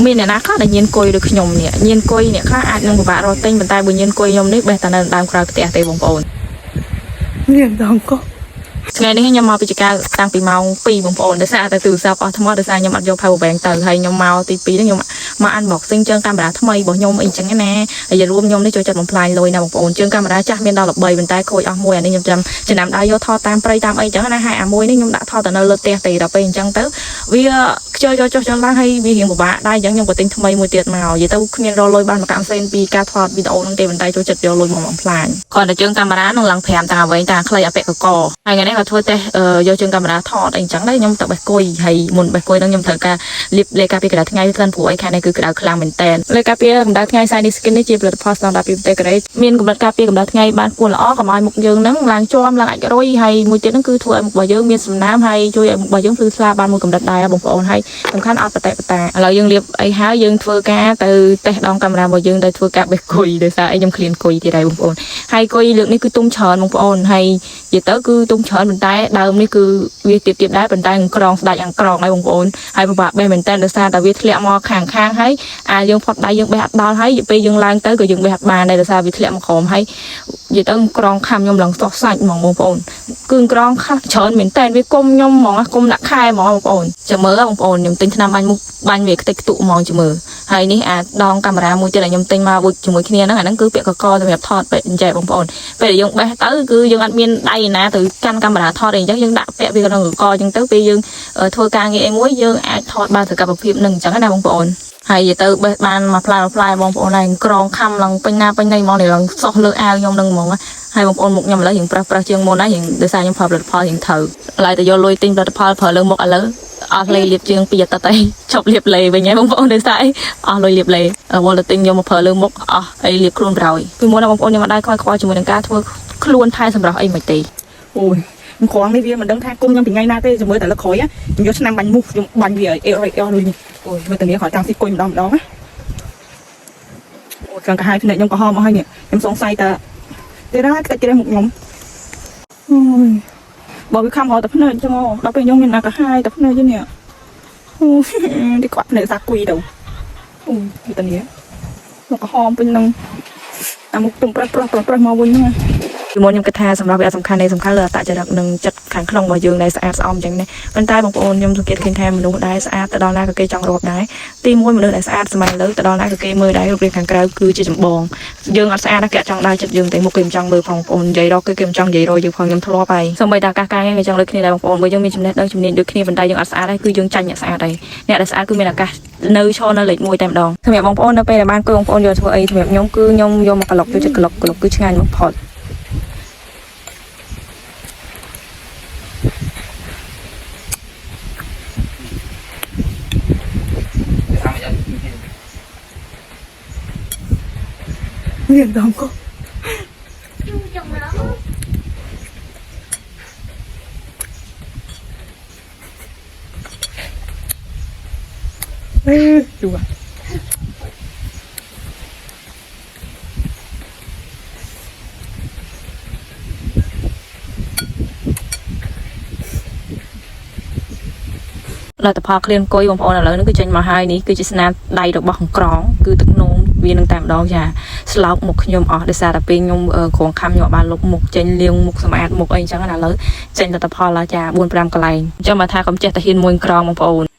មានអ្នកណាខ្លះដែលញៀនគុយដូចខ្ញុំនេះញៀនគុយអ្នកខ្លះអាចនឹងពិបាករកទិញប៉ុន្តែបើញៀនគុយខ្ញុំនេះបេះតែនៅដើមក្រោយផ្ទះទេបងប្អូន ញៀនដងក ថ្ងៃនេះខ្ញុំមកពីចការតាំងពីម៉ោង2បងប្អូនដោយសារតែទូរស័ព្ទអស់ថ្មដោយសារខ្ញុំអត់យក power bank ទៅហើយខ្ញុំមកទី2នេះខ្ញុំមក unboxing ជើងកាមេរ៉ាថ្មីរបស់ខ្ញុំអីចឹងណាហើយរួមខ្ញុំនេះចូលចិត្តបំផ្លាញលុយណាបងប្អូនជើងកាមេរ៉ាចាស់មានដល់13ប៉ុន្តែខូចអស់មួយអានេះខ្ញុំចាំចំណាំដៅយកថតតាមព្រៃតាមអីចឹងណាហើយអាមួយនេះខ្ញុំដាក់ថតទៅនៅលើផ្ទះទេដល់ពេលអញ្ចឹងទៅវាខ្ជិលយកចុះចុះឡើងហើយវារៀងពិបាកដែរអញ្ចឹងខ្ញុំក៏ទិញថ្មីមួយទៀតមកនិយាយទៅគ្មានរកលុយបានមកកាំសេនពីការថតវីដេអូហ្នឹងទេប៉ុន្តែចូលចិត្តយកលុយមកបំផ្លាញគ្រាន់តែជើងកាមេរ៉ានឹងឡើង5តាវែងតាខ្លីអពាក់កកហើយថ្ងៃនេះក៏ធ្វើតេស្តយកជើងកាមេរ៉ាថតអីអញ្ចឹងដែរខ្ញុំទៅបេះគុយហើយមុនបេះគុយហ្នឹងខ្ញុំត្រូវការលាបលេការពីក្តៅថ្ងៃក្លិនព្រោះអីខែនេះគឺក្តៅខ្លាំងមែនតើលេការពីកម្ដៅថ្ងៃ Shiny Skin នេះជាផលិតផលស្តង់ដារពីប្រទេសកូរ៉េមានកម្រិតការពារកម្ដៅថ្ងៃបានគួរល្អកុំឲ្យមុខយើងហ្នឹងឡើងជាំឡើងអាចរុយហើយមួយទៀតហ្នឹងគឺធ្វើឲ្យមុខរបស់យើងមានសំណើមហើយជួយឲ្យមុខរបស់យើងភ្លឺថ្លាបានមួយកម្រិតដែរបងប្អូនហើយសំខាន់អត់បតិបតាឥឡូវយើងលាបអីហើយយើងធ្វើការទៅតេស្តដងកាមេរ៉ារបស់យើងដែលធ្វើការបេះគុយដោយសារអីខ្ញុំឃ្លានគុយទៀតហើយបងប្អូនហើយគុយលើកនេះគឺទុំច្រើនបងប្អូនហើយនិយាយទៅគឺទុំច្រើនប៉ុន្តែដើមនេះគឺវាទៀបទៀបដែរប៉ុន្តែក្រងស្ដាច់អង្ក្រងហើយបងប្អូនហើយពិបាកបេះមែនតើដោយសារតែវាធ្លាក់មកខាងខាងហើយអាយើងផុតដៃយើងបេះអត់ដល់ហើយពេលយើងឡើងទៅក៏យើងបេះអត់បានដែរដោយសារវាធ្លាក់មកក្រោមហើយនិយាយទៅក្រងខំខ្ញុំឡើងសោះសាច់ហ្មងបងប្អូនគឺក្រងខ្លះច្រើនមែនតើវាគុំខ្ញុំហ្មងគុំដាក់ខែហ្មងបងប្អូនចាំមើលបងប្អូនខ្ញុំទិញថ្នាំបាញ់មុខបាញ់វាខ្ទេចខ្ទុកហ្មងចាំមើលហើយនេះអាដងកាមេរ៉ាមួយទៀតដែលខ្ញុំទិញមកជាមួយគ្នាហ្នឹងអាហ្នឹងគឺពាក់កកសម្រាប់ថតពេលអញ្ចឹងបងប្អូនពេលដែលយើងបេះទៅគឺយើងអត់មានដៃណាទៅកាន់កាមេរ៉ាថតអីអញ្ចឹងយើងដាក់ពាក់វាក្នុងកកអញ្ចឹងទៅពេលយើងធ្វើការងារអីមួយយើងអាចថតបានសកម្មភាពនឹងអញ្ចឹងណាបងប្អូនហើយទៅបេះបានមួយផ្លែមួយផ្លែបងប្អូនហើយក្រងខំឡើងពេញណាពេញណីហ្មងនេះឡើងសោះលើអាវខ្ញុំនឹងហ្មងហើយបងប្អូនមុខខ្ញុំឥឡូវរៀងប្រឹសប្រឹសជាងមុនហើយរៀងដោយសារខ្ញុំប្រើផលិតផលរៀងត្រូវឡើយតែយកលុយទិញផលិតផលប្រើលើមុខឥឡូវអស់លេលាបជាងពីអាទិត្យអីឈប់លាបលេវិញហើយបងប្អូនដោយសារអីអស់លុយលាបលេវល់ទៅទិញយកមកប្រើលើមុខអស់អីលាបខ្លួនក្រោយពីមុនបងប្អូនខ្ញុំអត់ដែរខ្វល់ខ្វល់ជាមួយនឹងការធ្វើខ្លួនថែសម្រស់អីមិនទេ អូយក្រងនេះវាមិនដឹងថាគុំខ្ញុំពីថ្ងៃណាទេចាំមើលតែលើកក្រោយខ្ញុំយកឆ្នាំបាញ់មូសខ្ញុំបាញ់វាឲ្យអេរអេរលុយនេះអូយមើលតានេះគាត់ចង់ស៊ីគុយម្ដងម្ដងណាអូយចង់កាហាយភ្នែកខ្ញុំក្រហមអស់ហើយនេះខ្ញុំសង្ស័យតាទេរ៉ាខ្ទេចក្រេះមុខខ្ញុំអូយបើវាខំរត់តែភ្នែកចឹងដល់ពេលខ្ញុំមានអាកាហាយតែភ្នែកនេះអូយទីគាត់ភ្នែកសាគុយទៅអូយតានេះមកក្រហមពេញនឹងអាមុខទុំប្រេះប្រេះប្រេះមកវិញហ្នឹង ពីមុនខ្ញុំគិតថាសម្រាប់វាអត់សំខាន់ទេសំខាន់លើអត្តចរិតនិងចិត្តខាងក្នុងរបស់យើងដែលស្អាតស្អំអញ្ចឹងណាប៉ុន្តែបងប្អូនខ្ញុំសង្កេតឃើញថាមនុស្សដែលស្អាតទៅដល់ណាក៏គេចង់រាប់ដែរទីមួយមនុស្សដែលស្អាតសម័យលើទៅដល់ណាក៏គេមើលដែររូបរាងខាងក្រៅគឺជាចម្បងយើងអត់ស្អាតណាគេអត់ចង់ដើរចិត្តយើងទេមុខគេមិនចង់មើលផងបងប្អូននិយាយរកគេគេមិនចង់និយាយរកយើងផងខ្ញុំធ្លាប់ហើយសូម្បីតែឱកាសការងារគេចង់លើគ្នាដែរបងប្អូនបើយើងមានចំណេះដឹងជំនាញដូចគ្នាប៉ុន្តែយើងអត់ស្អាតទេគឺយើងចាញ់អ្នកស្អាតហើយអ្នកដែលស្អាតគឺមានឱកាសនៅឈរនៅលេខ1តែម្ដងសម្រាប់បងប្អូននៅពេលដែលបានគួយបងប្អូនយកធ្វើអីសម្រាប់ខ្ញុំគឺខ្ញុំយកមកក្លុកចូលចិត្តក្លុកក្លុកគឺឆ្ងាញ់បំផុត ញៀនដងកអេជូរ លទ្ធផលឃ្លានគុយបងប្អូនឥឡូវនេះគឺចេញមកហើយនេះគឺជាស្នាដៃរបស់អង្ក្រងគឺទឹកនោមវានឹងតែម្ដងចាស្លោកមុខខ្ញុំអស់ដោយសារតែពេលខ្ញុំក្រងខំខ្ញុំអត់បានលុបមុខចេញលាងមុខសម្អាតមុខអីអញ្ចឹងណាឥឡូវចេញលទ្ធផលឡាចា4 5កន្លែងអញ្ចឹងមកថាកុំចេះតែហ៊ានមួយក្រងបងប្អូន